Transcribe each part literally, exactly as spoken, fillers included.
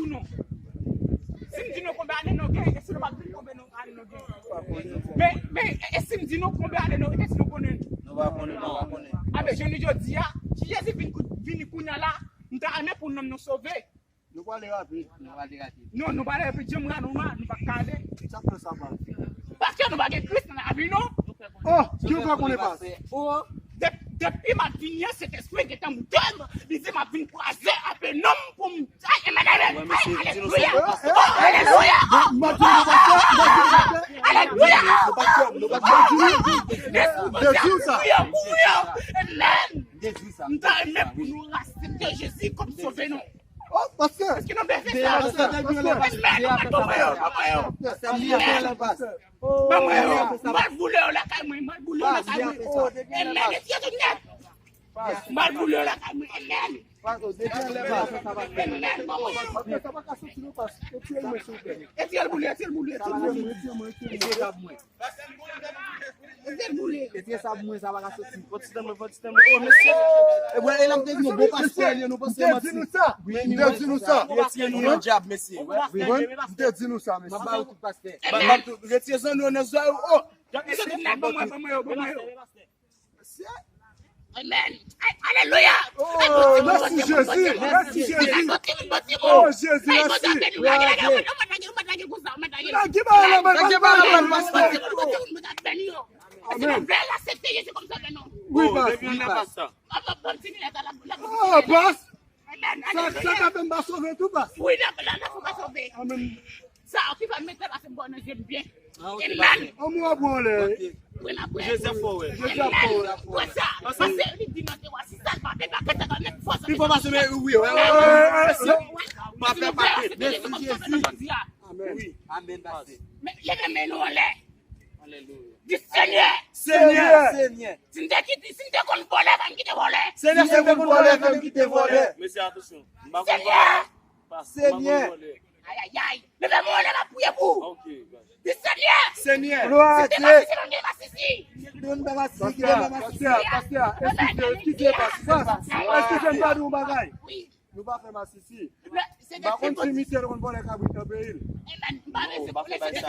di w non? Si m di nou konbyen ane nou gen, èske nou p ap vin konbyen nou ane nou gen? Men, men, e si m di nou konbyen ane nou, èske nou konnen? Nou pa konnen, nou pa konnen. Anben, jounen jodi a, si Jezi vin kou-, vini kounye a la, m ta renmen pou nanm nou sove. Nou prale rapid. Nou prale rapid. Non, nou prale rapid. Jan m wè nou la, nou pa ka ale. Sa fè sa pa? Paske nou pa gen Kris nan lavi nou. Oh, ki ou fè konnen pa? Oh. Dep-, depi m ap vini an, Sentespri gentan moute m. Li di m ap vin kraze anpe nonm pou m. Ay, Emmanuel. Ay, alelouya. Oh, alelouya. M ap di nou, pastè, m ap di nou, pastè. Alelouya. Nou pa kwè, nou pa kwè. M ap di nou, Jezi, Jezi, Jezi, Jezi, Jezi, Amen. Jezi sa. M ta renmen pou nou aksepte Jezi kòm sove nou. Oh, pastè. Èske nou byen fè sa? Pastè, pastè, pastè. Amen. Ban mwen yo, ban mwen yo. Pastè, pastè, pastè. Ban mwen yo. M al boule yo lakay mwen, m al boule yo lakay mwen. Amen. Etye tou nèt. M al boule yo lakay mwen. Amen. Amen. Ban mwen yo. Pastè, sa pa ka soti non, pastè. Etye l boule, etye l boule, etye l boule. Etye l boule. Etye sa pou mwen, sa pa ka soti. Fò ti tann mwen, fò ti tann mwen. Oh, mesye. E bwè, e la m te di nou, bon pastè li, nou panse manti. M te di nou sa. M te di nou sa. Retire nou nan dyab, mesye. Wi, m te di nou sa, mesye. M ap ba ou tout pastè. M ap, m ap tou, retire zanno yo nan zòrèy ou. Oh! Mesye, ban mwen yo, ban mwen yo, ban mwen yo. Amen. Ay, alelouya. Oh, mèsi Jezi, mèsi Jezi. Oh, Jezi, mèsi. Lage ba la, lage ba la, pastè. Amen. Wi, pastè. Oh, pastè. Sa, sa ka fè m pa sove tou, pastè. Wi, la, la, la, fò pa sove. Amen. Sa, ki fè m mete la, se bon nan je m byen. Amen. An mwen bon lè. Wi, m ap wè. Jezi ap fò wè. Jezi ap fò wè. Wè sa. Paske li di nan te wa, si sa l pa te pa kata ka met fòs. Li fò pase, men wi, wi, wi, wi. Pa fè pa fè. Mèsi Jezi. Amen. Wi. Amen, pastè. Men, leve men nou anlè. Alelouya. Di, Senyè. Senyè. Senyè. Si m te kite, si m te konn vòlè, fè m kite vòlè. Senyè, si m te konn vòlè, fè m kite vòlè. Mesye, atansyon. M pa konn vòlè. Senyè. Ayayay. Leve men w anlè, m ap priye pou ou. Di, Senyè, Senyè, Glwa a si te Dye. Masisi, m gen masisi. Kite m ba masisi, kite m ba masisi. Pastè, pastè, eskize, eskize, pastè. Eskize, m ba nou yon bagay. Wi. Nou pa fè masisi. M pa konn si misye te konn vòlè kabrit nan peyi l. Amen. M pa vle se vòlè, se te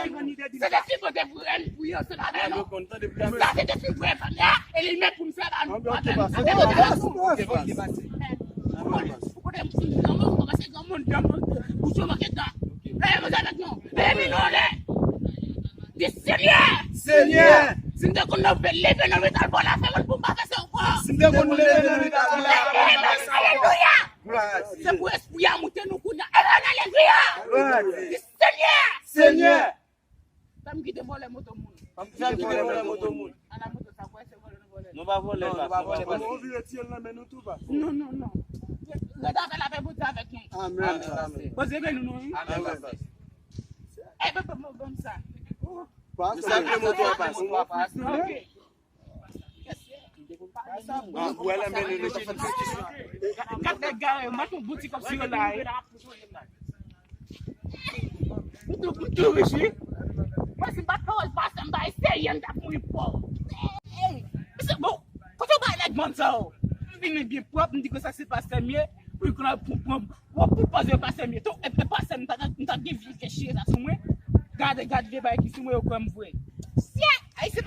figurante pou yo, se pa vre non. Sa se te figurante fanmi a, e li menm pou m fè ba nou. Anben, ok, pastè. Anben, ok, pastè. Ou konnen m fin granmoun, ou kòmanse granmoun, granmoun, bouch yo manke dan. Leve men avèk nou. Leve men nou anlè. Di, Senyè! Senyè! Si m te konn leve nan leta l vòlè afè moun pou m pa fè sa ankò. Si m te konn leve nan leta l vòlè afè moun. Alelouya! Glwa a Dye. Se pou espri a moute nou kounye a. Amen, alelouya! Glwa a Dye. Di, Senyè! Senyè! Fè m kite vòlè moto moun. Fè m kite vòlè moto moun. Ala moto sa, kwè se vòlè nou vòlè. Nou pa vòlè, non, nou pa vòlè. Bon, ou vire tiye l nan men nou tou, pastè. Non, non, non. Ret avè lapè Bondye avèk nou. Amen. Amen. Poze men nou, non, wi. Amen, pastè. E, bon, bon, bon, bon, sa. Pastè. Nou sakle moto a, pastè. Ok. Ah, ou wè la, men nou, nou. Gad nèg gare yo, mèt yon bon ti kòb sou yo la, wi. M tou, m tou rich, wi. Mwen, si m pa t pawòl pastè, m pa eseye, m t ap mouri pòv. Ey, mesye, bon, kote w bay nèg bann sa yo? M vini byen pwòp, m di konsa se pastè m ye, pou l konn ap pran, pran, pran, pran pòz yo pastè m ye. Tou, e, e pastè m, m ta, m ta gen vye kèch chire sa sou mwen. Gade, gade vye bagay ki sou mwen, yo kwè m vre. Sye, Ayisyen